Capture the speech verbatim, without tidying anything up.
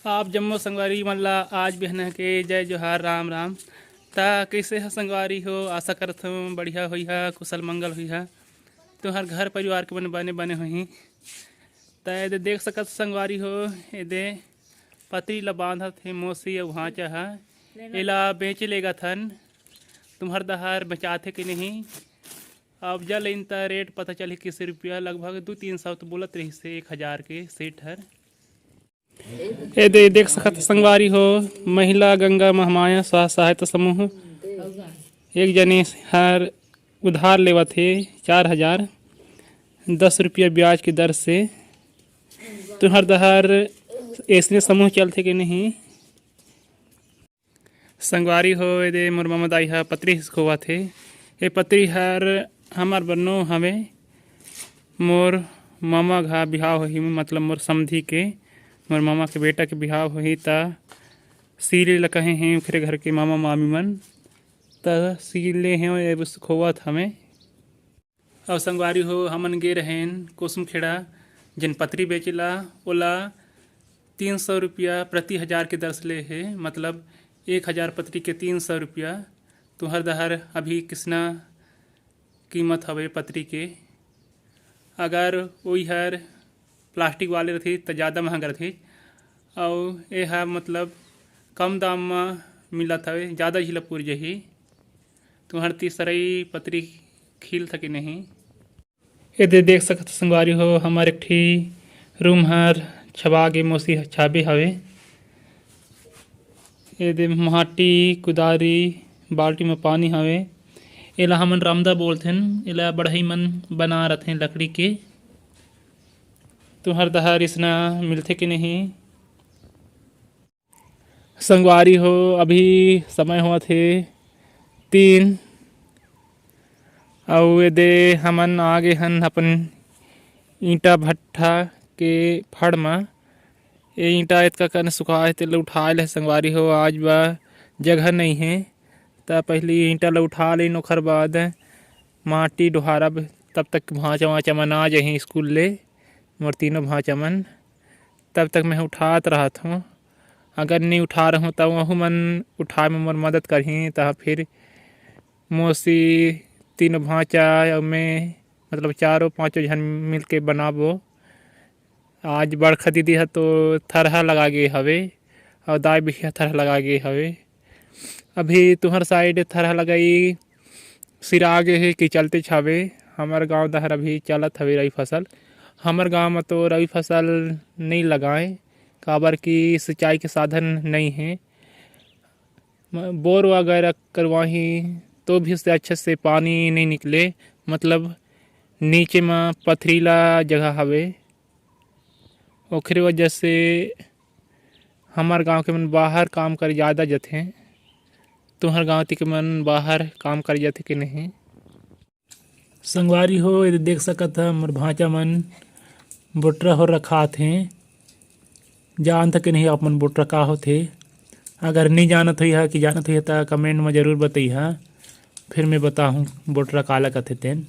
आप जम्मो संगवारी मन ला आज बिहना के जय जोहार, राम राम। त कइसे ह संगवारी हो? आशा करत हूँ बढ़िया होइहा, कुशल मंगल होइहा। तुहर घर परिवार के मन बने बने होही। त एदे देख सकत संगवारी हो, एदे पतरी ला बांधत हे मौसी अउ भांचा ह। एला बेचे लेगत हन। तुम्हर डहर बेचाथे कि नहीं? अब जा लेन त रेट पता चलही, किसे रुपया, लगभग दू तीन सौ तो बोलत रहिस हे एक हजार के सेट हर। एदे देख सकत संगवारी हो, महिला गंगा महामाया स्व सहायता समूह, एक जने हर उधार लेवत हे चार हजार, दस रुपया ब्याज के दर से। तुहर डहर ऐसने समूह चलथे के नहीं? संगवारी हो, एदे मोर ममा दाई ह पतरी खोवत हे। ए पतरी हर हमर बर नो हवे। मोर ममा घा बिहाव होही, मतलब मोर समधी के, मोर ममा के बेटा के बिहाव होही, त सीले ल कहे हे ओखरे घर के मामा मामी मन, त सीले हे, ए बस खोवत हवे। अउ संगवारी हो, हमन गे रहेन कुसुम खेड़ा, जेन पतरी बेचेला, ओला तीन सौ रुपया प्रति हजार के दर से ले हे, मतलब एक हजार पतरी के तीन सौ रुपया। तुहर डहर अभी किसना कीमत हवे पतरी के? अगर ओई हर प्लास्टिक वाले रथे त ज़्यादा महंगा रथे, अउ एहा मतलब कम दाम म मिलत हवे, ज़्यादा झिला पुर जही। तुहर तीसरई पतरी खिल थके नहीं। एदे देख सकत संगवारी हो, हमर एक ठी रूम हर छबा गे, मौसी ह छाबे हवे। एदे माटी, कुदारी, बाल्टी म पानी हवे। एला हमन रामदा बोलथन। एला बढ़ई मन बना रथें लकड़ी के। तुहर डहर इसना मिलथे कि नहीं? संगवारी हो, अभी समय होवत हे तीन, अउ एदे हमन आ गे हन अपन ईंटा भट्ठा के फड़ म। ये ईंटा एतका कन सुखाए हे, तेला उठाए ले संगवारी हो, आज बा जगह नहीं हे। त पहिली ईंटा ल उठा लेन, ओखर बाद माटी डोहारब, तब तक भांचा वांचा मन आ जाही स्कूल ले, मोर तीनों भांचा मन। तब तक मैं उठात रहत हूँ। अगर नहीं उठा रहूँ, त वहू मन उठाए में मोर मदद करही। त फिर मौसी, तीनों भांचा अउ मैं, मतलब चारों पांचों झन मिलके बनाबो। आज बड़खा दीदी ह तो थरहा लगा गे हवे, अउ दाई भी ह थरहा लगा गे हवे। अभी तुहर साइड थरहा लगाई सिरा गे हे कि चलते छावे? हमर गांव डहर अभी चलत हवे रबी फसल। हमर गांव म तो रबी फसल नहीं लगाए, काबर कि सिंचाई के साधन नहीं हे। म-, बोर वगैरह करवाही तो भी उससे अच्छे से पानी नहीं निकले, मतलब नीचे म पथरीला जगह हवे, ओखरे वजह से हमर गांव के मन बाहर काम करे ज़्यादा जथे। तुहर गांव ती के मन बाहर काम करे जथे कि नहीं? संगवारी हो, एदे देख सकत ह, मोर भांचा मन बोटरा हो रखात हे। जानत के नहीं आप मन बोटरा का होथे? अगर नहीं जानत होइहा कि जानत होइहा, त कमेंट म जरूर बतइहा, फिर मैं बताहूँ बोटरा काला कथे तेन।